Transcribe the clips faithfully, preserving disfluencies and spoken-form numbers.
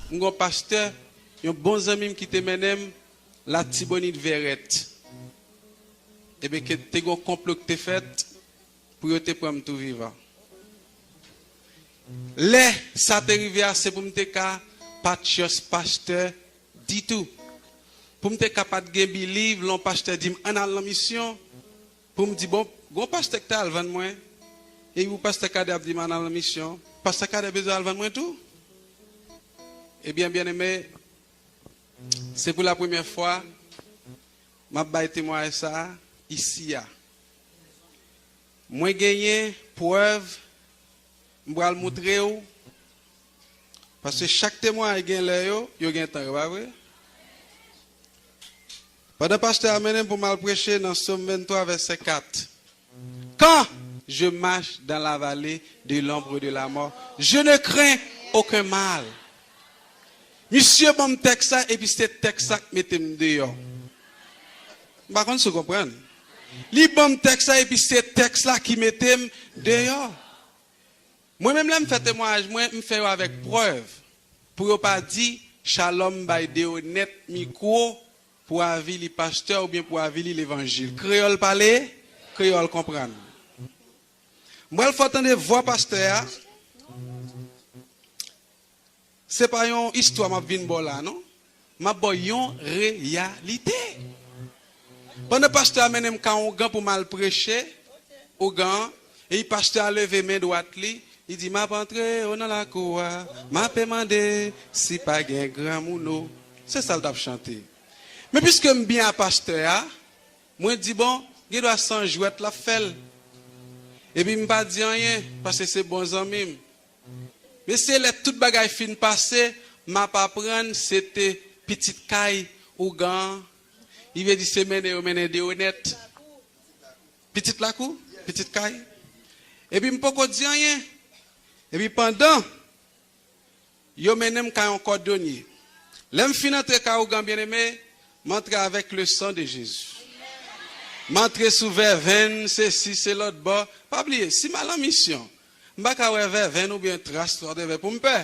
M gen yon pastè, yon bon zanmi m ki te mennen m Latibonit Vèrèt. Ebyen, ke te gen yon konplo ki te fèt pou yo te pran m tou vivan. Lè sa te rive a, se pou m te ka pa t chèche pastè ditou. Pou m te ka pa t gen biliv, lè yon pastè di m ann al nan misyon, pou m di, bon, gon pastè ki ta al vann mwen, epi pou pastè Kadè ap di m ann al nan misyon, pastè Kadè bezwen al vann mwen tou. Ebyen, byeneme, se pou la premyè fwa m ap bay temwayaj sa a isi a. Mwen genyen prèv, m pral moutre w, paske chak temwayaj gen lè yo, yo gen tan yo, pa vre? Pandan pastè a mennen m pou m al preche nan Sòm venntwa, vèsè kat. Quand je marche dans la vallée de l'ombre de la mort, je ne crains aucun mal. Misye ban m tèks la, epi se tèks la k mete m deyò. M pa konn si w konprann. Li ban m tèks la, epi se tèks la ki mete m deyò. Mwen menm, lè m fè temwayaj mwen, m fè yo avèk prèv. Pou yo pa di, Shalom bay Deonèt mikwo pou avi li pastè oubyen pou avi li levanjil. Kreyòl pale, kreyòl konprann. M pral fè w tande vwa pastè a. Se pa yon istwa m ap vin ba w la, non. M ap ba w yon reyalite. Pandan pastè a mennen m kay ougan pou m al preche, ougan an, epi pastè a leve men dwat li, li di, "M ap antre o nan lakou a, m ape mande si pa gen granmoun o." Se sa l t ap chante. Men piske m byen a pastè a, mwen di, bon, gen dwa se yon jwèt l ap fè l. Epi m pa di anyen, paske se bon zanmi m. Men se lè tout bagay fin pase, m ap aprann se te pitit kay ougan an. Li vle di se mennen yo mennen Deonèt. Pitit lakou, pitit kay. Epi m poko di anyen. Epi pandan yo mennen m kay yon kòdonye. Lè m fin antre kay ougan, byeneme, m antre avèk le sang de Jésus. M antre sou vèvenn, sesi, se lòt bò. Pa bliye, si m al an misyon, m pa ka wè vèvenn oubyen tras, whatever, pou m pè.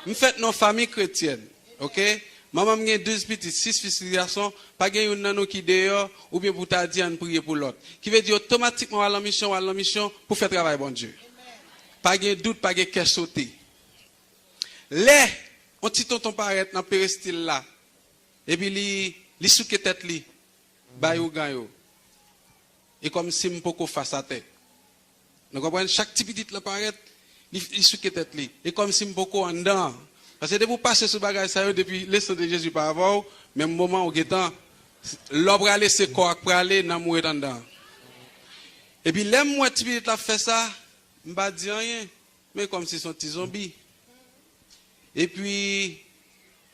M fèt nan fanmi kretyèn, oke? Manman m gen douz pitit, sis fi, sis gason, pa gen youn nan nou ki deyò, oubyen pou ta di ann priye pou lòt. Ki vle di otomatikman w al nan misyon, w al nan misyon pou fè travay Bondye. Pa gen dout, pa gen kè sote. Lè yon ti tonton parèt nan perestil la, epi li, li souke tèt li, bay ougan yo. E kòmsi m poko fas atè. Nou konprann? Chak ti pitit la parèt, li, li souke tèt li. E kòmsi m poko anndan an. Paske depi w pase sou bagay sa yo, depi le sang de Jésus pa avè w, menm moman ou gentan, lè w prale, se kò a k prale, nanm ou ret anndan an. Epi lè m wè ti pitit la ap fè sa, m pa di anyen. Men kòmsi se yon ti zonbi. Epi,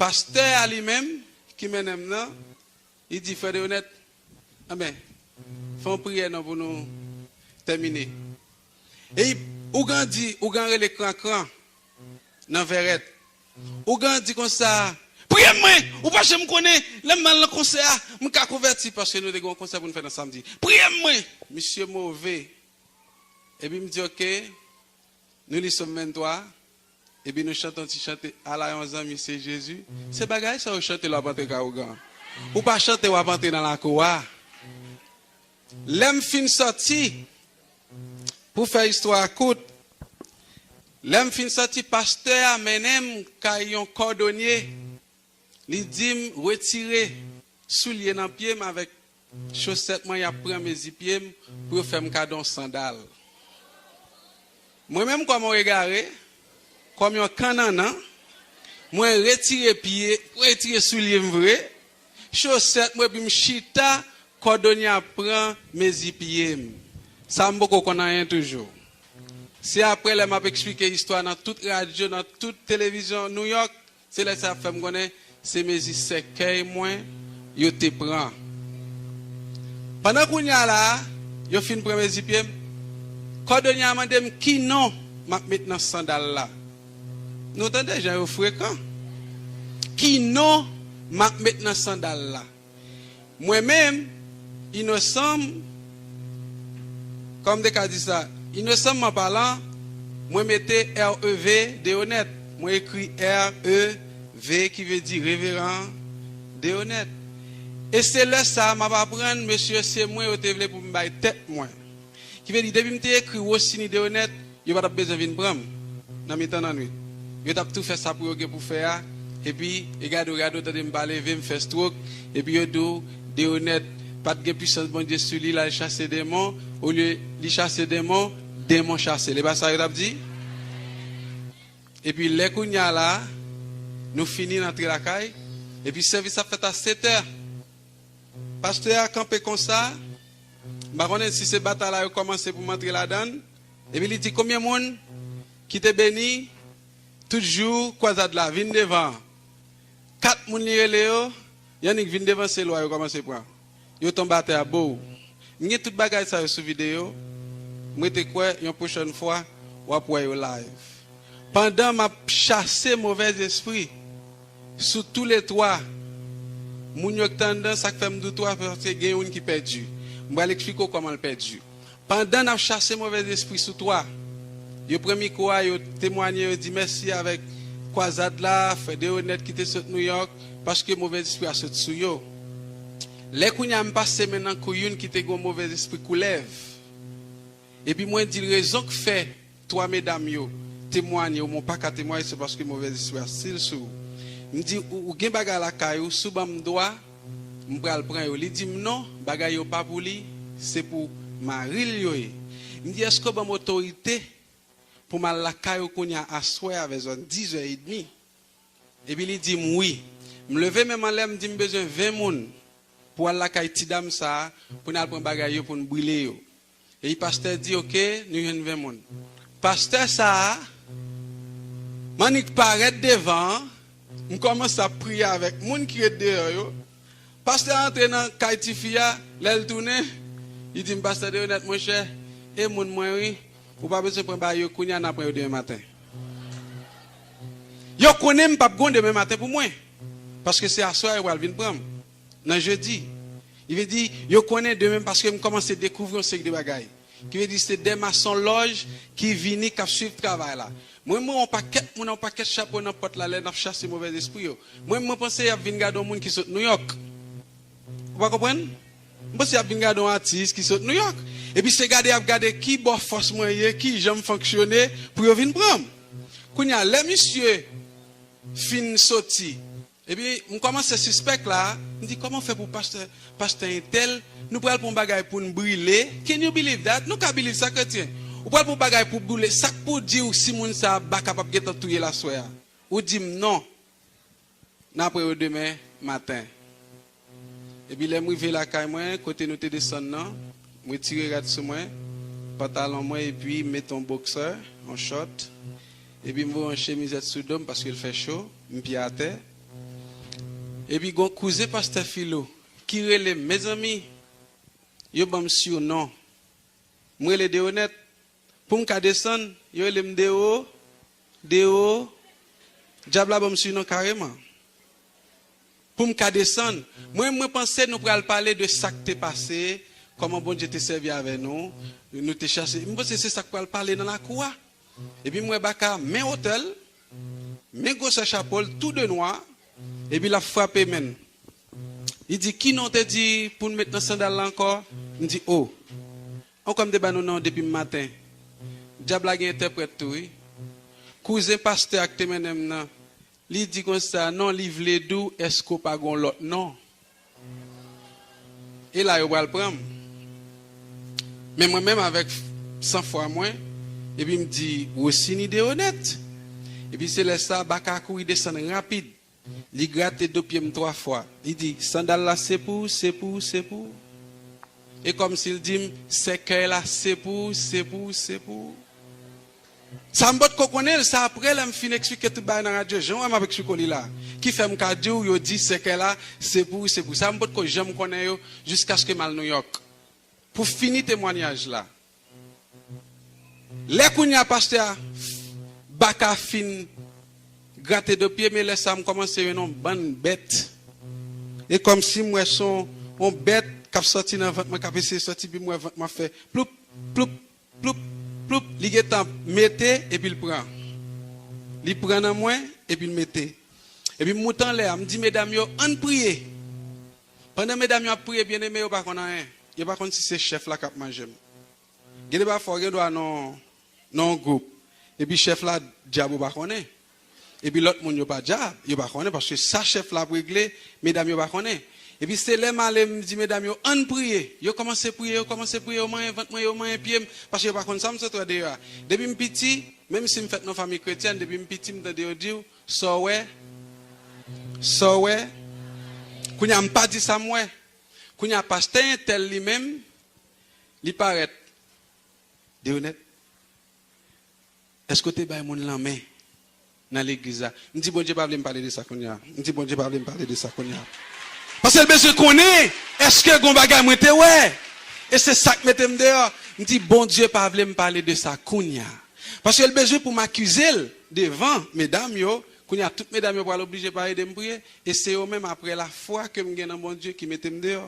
pastè a li menm, ki mennen m nan, li di, "Frè Deonèt, anben, fè yon priyè non pou nou tèmine." E ougan di, ougan rele Krankran nan Vèrèt. Ougan di konsa, "Priye m mwen, ou pa janm konnen, lè m al nan konsè a, m ka konvèti," paske nou te gen yon konsè pou n fè nan samdi. "Priye m mwen." Misye move. Epi m di, "Oke." Nou li Sòm venntwa, epi nou chante yon ti chante, "Ala yon zanmi se Jezi." Se bagay sa yo chante lè w ap antre kay ougan. Ou pa chante w ap antre nan lakou a. Lè m fin sòti, pou fè istwa a kout, lè m fin sòti, pastè a mennen m kay yon kòdonye. Li di m retire soulye nan pye m avèk chosèt mwen, y ap pran mezi pye m pou yo fè m kado yon sandal. Mwen menm, kòm yon egare, kòm yon kannannan, mwen retire pye, mwen retire soulye m vre, chosèt mwen, epi m chita, kòdonye a pran mezi pye m. Sa m poko konn anyen toujou. Se apre lè m ap eksplike istwa nan tout radyo, nan tout televizyon New York, se lè sa ap fè m konnen se mezi sèkèy mwen yo te pran. Pandan kounye a la a, yo fin pran mezi pye m, kòdonye a mande m ki non m ap met nan sandal la. Nou tande jan yo frekan. Ki non m ap met nan sandal la? Mwen menm, inosan m, kòman m te ka di sa? Inosanman palan, mwen mete R E V, Deonèt. Mwen ekri R E V, ki vle di Reveran Deonèt. E se lè sa a m ap aprann mesye se mwen yo te vle pou m bay tèt mwen. Ki vle di, depi m te ekri Rosini Deonèt, yo pa t ap bezwen vin pran m nan mitan lannwit. Yo t ap tou fè sa pou yo gen pou fè a, epi, e gade w, gade w, tande m pa leve, m fè stroke, epi yo di w, Deonèt pa t gen pisans Bondye sou li, l al chase demon, olye li chase demon, demon chase l. E pa sa yo t ap di? Epi lè kounye a la, nou fini, n antre lakay, epi sèvis ap fèt a sèt è. Pastè a kanpe konsa, m pa konnen si se batay la yo kòmanse pou m antre ladan l, epi li di, "Konbyen moun ki te beni tout jou kwazad la, vin devan." Kat moun li rele yo, y annik vin devan, se lwa yo kòmanse pran. Yo tonbe atè a, bow. M gen tout bagay sa yo sou videyo. M rete kwè, yon pwochèn fwa, w ap wè yo live. Pandan m ap chase movèz espri sou toulètwa moun yo k te anndan, sa k fè m di w twa, paske gen youn ki pèdi. M pral eksplike w kòman l pèdi. Pandan n ap chase movèz espri sou twa, yo pran mikwo a, yo temwanye, yo di mèsi avèk kwazad la, frè Deonèt ki te sot Nouyòk, paske movèz espri a sot sou yo. Lè kounye a m pase men nan kou youn ki te gen yon movèz espri koulèv. Epi mwen di l rezon k fè twa medam yo temwanye w, men w pa ka temwanye, se paske movèz espri a still sou ou. M di, ou, ou gen bagay lakay ou, si w ban m dwa, m pral pran yo. Li di m non, bagay yo pa pou li, se pou mari l yo ye. M di, èske w ban m otorite pou m al lakay ou kounye a aswè a vè zòn dizè edmi? Epi li di m wi. M leve men m anlè, m di m bezwen ven moun pou al lakay ti dam sa a, pou n al pran bagay yo, pou n brile yo. Epi pastè di, oke, nou jwenn ven moun. Pastè sa a, m annik parèt devan an, m kòmanse ap priye avèk moun ki ret deyò yo. Pastè a antre nan kay tifi a, lè l tounen, li di m, "Pastè Deonèt, monchè, e moun mwen wi, ou pa bezwen pran bagay yo kounye a, n a pran yo demen maten." Yo konnen m p ap gen demen maten pou mwen, paske se aswè a yo pral vin pran m, nan jedi. Li vle di, yo konnen demen paske m kòmanse dekouvri yon seri de bagay. Ki vle di, se de masonlòj ki vini, k ap swiv travay la. Mwen, mwen, yon pakèt moun, yon pakèt chapo nan pòt la, lè n ap chase movèz espri yo. Mwen, mwen panse y ap vin gade yon moun ki sot Nouyòk. Ou pa konprann? M panse y ap vin gade yon atis ki sot Nouyòk. Epi se gade y ap gade ki bò fòs mwen ye, ki jan m fonksyone pou yo vin pran m. Kounye a, lè misye fin soti, epi m kòmanse sispèk la, m di, "Kòman fè pou pastè, pastè entèl, nou pral pran yon bagay pou n brile? Can you believe that?" Nou ka believe sa, kretyen. Ou pral pran yon bagay pou brile, sa k pou di w si moun sa a baka p ap gentan touye l aswè a? Ou di m non. N a pran yo demen maten. Epi lè m rive lakay mwen, kote nou te desann nan, m retire rad sou mwen, pantalon mwen, epi m mete yon boksè, yon chòt. Epi m voye yon chemizèt sou do m paske l fè cho, m pye atè. Epi gon kouzen pastè Filo ki rele m, mezanmi, yo ban m sinon. M rele Deonèt. Pou m ka desann, yo rele m Deo, Deo. Dyab la ban m sinon kareman. Pou m ka desann, mwen, mwen panse nou pral pale de sa k te pase, kòman Bondye te sèvi avè nou, nou te chache. M panse se sa k pral pale nan lakou a. Epi m wè baka men wotè l, men gwosè chapo l, tou de nwa, epi l ap frape men l. Li di, "Ki non w te di pou n met nan sandal la ankò?" M di, "O." Ankò m te ba nou non depi m maten. Dyab la gen entèprèt tou, wi. Kouzen pastè a k te mennen m nan, li di konsa, "Non, li vle di w, èske w pa gon lòt non?" E la yo pral pran m. Men mwen menm avèk sanfwa mwen, epi m di, "Wosini Deonèt." Epi se lè sa, baka a kouri desann rapid. Li grate do pye m twa fwa. Li di, "Sandal la se pou ou, se pou ou, se pou ou." E kòmsi l di m, "Sèkèy la se pou ou, se pou ou, se pou ou." Sa m potko konnen l, sa apre lè m fin eksplike tout bagay nan radyo, jan w wè m ap eksplike w li la. Ki fè m ka di w, yo di sèkèy la, se pou ou, se pou ou. Sa m potko janm konnen yo, jiskaske m al Nouyòk. Pou fini temwanyaj la. Lè kounye a pastè a, baka fin grate do pye, men lè sa a m kòmanse jwenn yon bann bèt. E kòmsi m wè se yon, yon bèt k ap sòti nan vant mwen, k ap eseye sòti, epi m wè vant mwen ap fè ploup, ploup, ploup, ploup. Li gentan mete, epi l pran. Li pran nan mwen, epi l mete. Epi m moute anlè a, m di medam yo, ann priye. Pandan medam yo ap priye, byeneme, yo pa konn anyen. Yo pa konn si se chèf la k ap manje m. Gen de pafwa, w gen dwa nan, nan yon gwoup. Epi chèf la dyab ou pa konnen. Epi lòt moun yo pa dyab, yo pa konnen, paske sa chèf la ap regle, medam yo pa konnen. Epi se lè m ale, m di medam yo, ann priye. Yo kòmanse priye, yo kòmanse priye, yo manyen vant mwen, yo manyen pye m, paske yo pa konn sa m sot wè deyò a. Depi m piti, menm si m fèt nan fanmi kretyèn, depi m piti, m tande yo di w, sa w wè, sa w wè. Kounye a, m pa di sa m wè. Kounye a, pastè entèl li menm, li parèt. Deonèt, èske w te bay moun lanmen nan legliz la? M di, Bondye pa vle m pale de sa kounye a. M di, Bondye pa vle m pale de sa kounye a. Paske l bezwen konnen, èske gon bagay mwen te wè? E se sa k mete m deyò. M di, Bondye pa vle m pale de sa kounye a. Paske l bezwen pou m akize l devan medam yo. Kounye a, tout medam yo pral oblije pa ede m priye. E se yo menm, apre lafwa ke m gen nan Bondye, ki mete m deyò.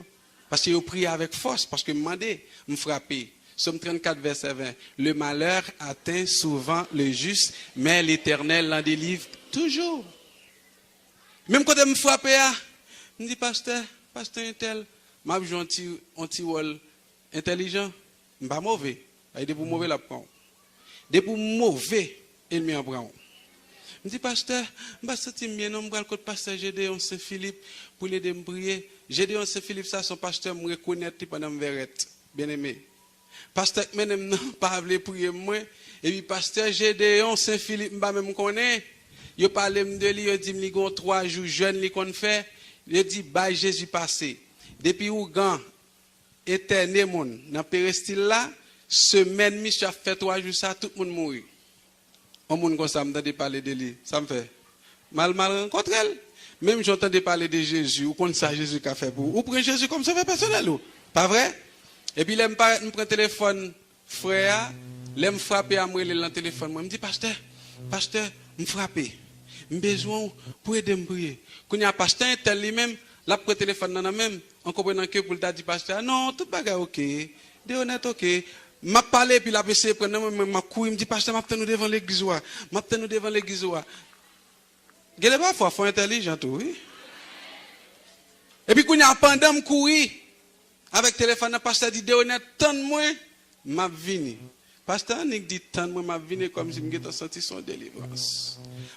Paske yo priye avèk fòs, paske m mande, m frape. Sòm trannkat, vèsè ven. Le malheur atteint souvent le juste, mais l'Éternel l'en délivre toujours. Menm kote m frape a, m di, pastè, pastè entèl, m ap jwe yon ti, yon ti wòl entèlijan. M pa move. Ay, depi w move, l ap pran w. Depi w move, enmi an pran w. M di, pastè, m pa santi m byen non, m pral kot pastè Gédéon Saint Philippe pou l ede m priye. Gédéon Saint Philippe sa, se yon pastè m rekonèt li pandan m vèrèt. Byeneme. Pastè k mennen m nan pa vle priye mwen. Epi pastè Gédéon Saint Philippe, m pa menm konnen. Yo pale m de li, yo di m li gen yon twa jou jèn li konn fè. Yo di, bay Jezi pase. Depi ougan entène moun nan perestil la, semèn misye ap fè twa jou sa, tout moun mouri. Yon moun konsa, m tande pale de li. Sa m fè? M al, m al rankontre l. Menm jan w tande pale de Jezi, ou konn sa Jezi ka fè pou ou. Ou pran Jezi kòm sovè pèsonèl ou. Pa vre? Epi lè m parèt, m pran telefòn frè a, lè m frape a, m rele l nan telefòn mwen. M di, pastè, pastè, m frape. M bezwen w pou ede m priye. Kounye a, pastè entèl li menm, l ap pran telefòn nan nan men m, an konprenan ke pou l ta di pastè a, non, tout bagay oke, Deonèt oke. M ap pale, epi l ap eseye pran nan men mwen, m ap kouri, m di, pastè, m ap tann ou devan legliz ou a. M ap tann ou devan legliz ou a. Gen de pafwa, fò entèlijan tou, wi. Epi kounye a, pandan m kouri avèk telefòn nan, pastè di, Deonèt, tann mwen, m ap vini. Pastè annik di, tann mwen, m ap vini, kòmsi m gentan santi se yon delivrans.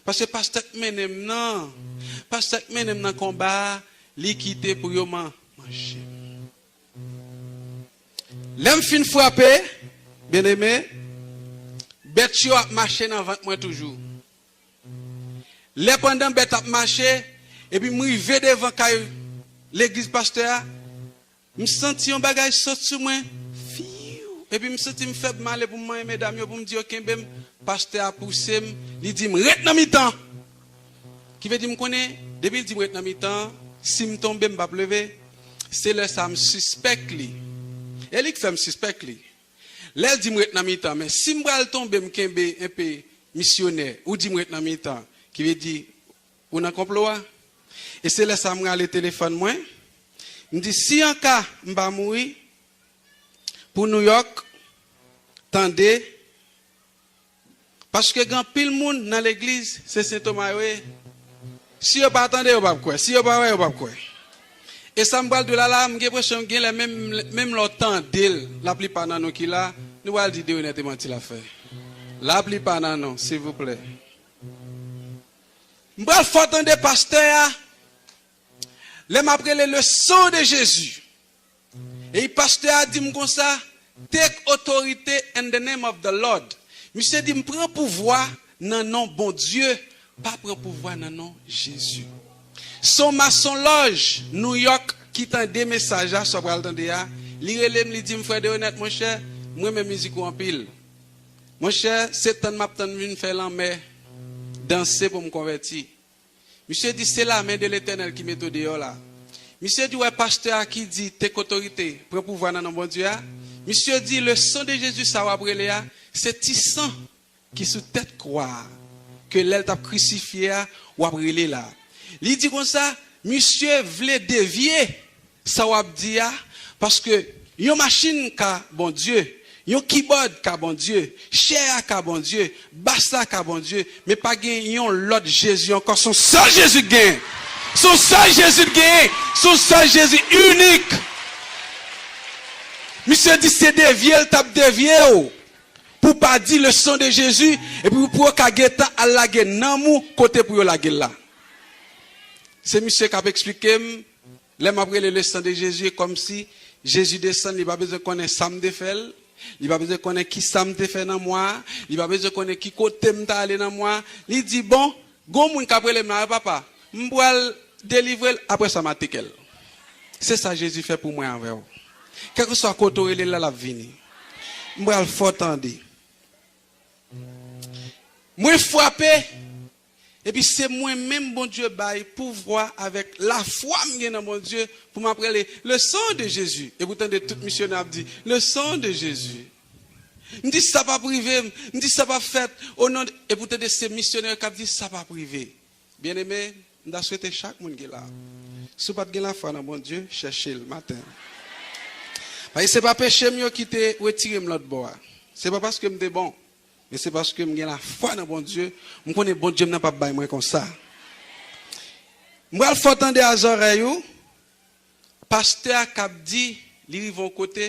Paske pastè k mennen m nan, pastè k mennen m nan konba a, li kite pou yo man-, manje m. Lè m fin frape, byeneme, bèt yo ap mache nan vant mwen toujou. Lè pandan bèt ap mache, epi m rive devan kay legliz pastè a, m santi yon bagay sot sou mwen, fiw, epi m santi m fèb, m ale pou m manyen medam yo, pou m di yo kenbe m, pastè a pouse m, li di m, ret nan mitan! Ki vle di m konnen, depi l di m ret nan mitan, si m tonbe, m p ap leve, se lè sa a m sispèk li. E li k fè m sispèk li. Lè l di m ret nan mitan, men si m pral tonbe, m kenbe enpe misyonè, ou di m ret nan mitan, ki vle di ou nan konplo a. E se lè sa a m rale telefòn mwen, m di, si anka m pa mouri, pou Nouyòk, tande, paske gen anpil moun nan legliz, se Sen Toma yo ye. Si yo pa tande, yo p ap kwè. Si yo pa wè, yo p ap kwè. E sa m pral di w la la, m gen enpresyon gen lè menm, menm lè w tande l, laplipa nan nou ki la, nou pral di Deonèt e manti l ap fè. Laplipa nan nou, silvouplè. M pral fè w tande pastè a, lè m ap rele le sang de Jésus. E pastè a di m konsa, take authority in the name of the Lord. Misye di m pran pouvwa nan non Bondye, pa pran pouvwa nan non Jezi. Se yon masonlòj Nouyòk ki tande mesaj la, sa w pral tande a. Li rele m, li di m, frè Deonèt, monchè, m renmen mizik ou anpil. Monchè, se tann m ap tann vin fè lanmè, danse pou m konvèti. Misye di, se la men de Letènèl ki mete w deyò la. Misye di, w wè pastè a ki di, take otorite, pran pouvwa nan non Bondye a. Misye di, le sang de Jésus sa w ap rele a, se ti san ki sou tèt kwa a, ke lè l t ap krisifye a, w ap rele la. Li di konsa, misye vle devye sa w ap di a, paske yon machin ka Bondye, Yon kibòd ka Bondye, chè a ka Bondye, bas la ka Bondye, men pa gen yon lòt Jezi ankò. Se yon sèl Jezi k genyen. Se yon sèl Jezi k genyen. Se yon sèl Jezi inik. Misye di se devye l t ap devye w pou w pa di le sang de Jésus, epi pou yo ka gentan al lage nanm ou kote pou yo lage l la. Se misye k ap eksplike m, lè m ap rele le sang de Jésus, e kòmsi Jezi desann, li pa bezwen konnen sa m te fè l, li pa bezwen konnen ki sa m te fè nan mwa a, li pa bezwen konnen ki kote m t ale nan mwa a. Li di, bon, gon moun k ap rele m la, wi papa, m pral delivre l, apre sa m a teke l. Se sa Jezi fè pou mwen avè w. Kèlkeswa kote w rele l la, l ap vini. M pral fè w tande. Mwen frape, epi se mwen menm Bondye bay pouvwa avèk lafwa m gen nan Bondye pou m ap rele le sang de Jésus. Epi w tande tout misyonè ap di, le sang de Jésus. M di sa p ap rive m, m di sa p ap fèt, o non de, epi w tande se misyonè k ap di sa p ap rive. Byeneme, m ta swete chak moun ki la, si w pa t gen lafwa nan Bondye, chèche l maten. Paske se pa peche m yo ki te retire m lòt bò a. Se pa paske m te bon, men se paske m gen lafwa nan Bondye. M konnen Bondye m nan p ap bay mwen konsa. M pral fè w tande a zòrèy ou. Pastè a k ap di, li rive yon kote,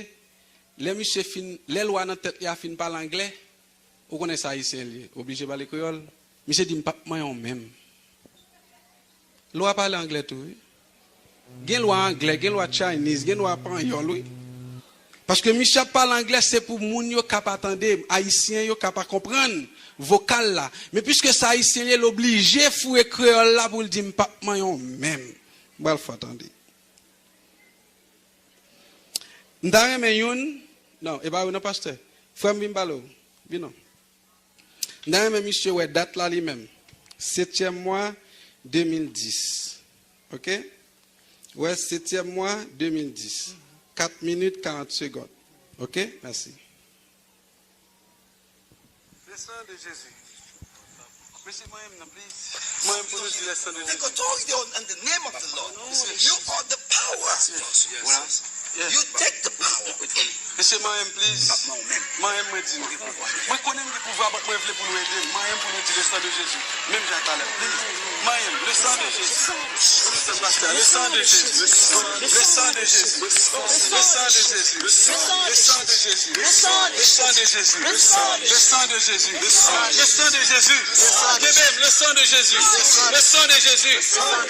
lè misye fin, lè lwa nan tèt li a fin pale anglè, ou konnen se ayisyen li ye, oblije pale kreyòl. Misye di, "M p ap manyen w menm." Lwa pale anglè tou, wi. Gen lwa anglè, gen lwa Chinese, gen lwa panyòl, wi. Paske misye ap pale anglè, se pou moun yo ka pa tande, ayisyen yo ka pa konprann vokal la. Men piske se ayisyen li ye, l oblije foure kreyòl la pou l di, "M p ap manyen w menm." M pral fè w tande. M ta renmen youn, non, e pa ou non, pastè. Frè m, vin pale w. Vin non. M ta renmen misye wè dat la li menm. Setyèm mwa de mil dis. Oke? Wè, setyèm mwa de mil dis. Kat minit, karant segonn. Oke? Mèsi. Le sang de Jésus. Mesye, manyen m nan, please. Manyen m pou nou di le sang de Jésus. Take authority on, on the name of the Lord. You are the power. Voilà. You take the power. Mesye, manyen m, please. Manyen m, mwen di nou. Mwen konnen m gen pouvwa, but mwen vle pou nou ede m. Manyen m pou nou di le sang de Jésus. Menm jan talè, please. Manyen m, le sang de Jésus. Le sang de Jésus. Le sang de Jésus. Le sang de Jésus. Le sang de Jésus. Le sang de Jésus. Le sang de Jésus. Le sang de Jésus. Le sang de Jésus. Kenbe m, le sang de Jésus. Le sang de Jésus.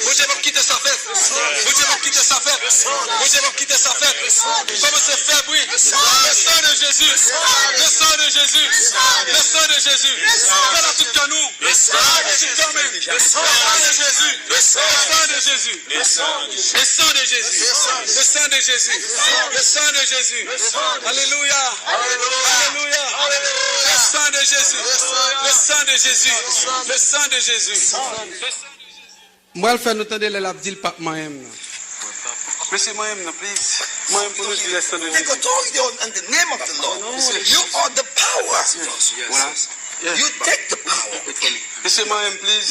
Bondye p ap kite sa fèt. Bondye p ap kite sa fèt. Bondye p ap kite sa fèt. Kòmanse fè bri. Le sang de Jésus. Le sang de Jésus. Le sang de Jésus. Fè la tout kè nou. Le sang de Jésus. Le sang de Jésus. Le sang de Jésus. Le sang de Jésus. Le sang de Jésus. Le sang de Jésus. Alléluia. Alléluia. Le sang de Jésus. Le sang de Jésus. Le sang de Jésus. M pral fè nou tande lè l ap di l p ap manyen m nan. Mesye, manyen m nan, please. Manyen m pou nou di le sang de Jésus. Take authority on, on the name of the Lord. You are the power. Voilà. You take the power. Mesye, manyen m, please.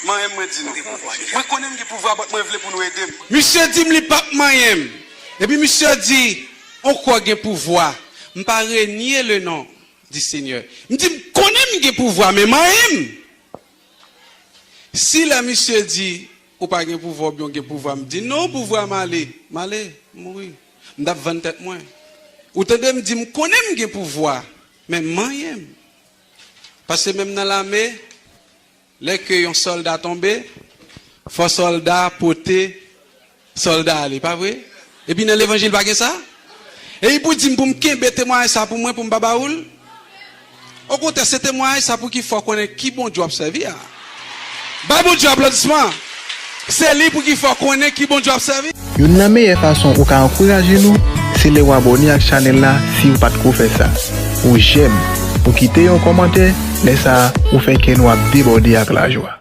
Manyen m, mwen di nou. Mwen konnen m gen pouvwa, but mwen vle pou nou ede m. Misye di m li p ap manyen m. Epi misye di, on kwè gen pouvwa. M pa renye le non di Senyè. M di, m konnen m gen pouvwa, men manyen m. Si lè misye di, ou pa gen pouvwa oubyen w gen pouvwa, m di, non, pouvwa m ale, m ale, m mouri. M t ap vann tèt mwen. Ou tande m di, m konnen m gen pouvwa, men manyen m. Paske menm nan lame, lè ke yon sòlda tonbe, fò sòlda pote sòlda a li, pa vre? Epi nan levanjil pa gen sa? Epi pou di m pou m kenbe temwayaj sa pou mwen, pou m pa ba ou l? Okontrè, se temwayaj sa pou ki fè w konnen ki Bondye w ap sèvi a. Bay Bondye aplodisman. Se li pou ki fè w konnen ki Bondye w ap sèvi. Youn nan meyè fason ou ka ankouraje nou, se lè w abòne ak chanèl la si w pa t ko fè sa. Ou jèm, ou kite yon kòmantè, lè sa a, ou fè kè nou ap debòde ak lajwa.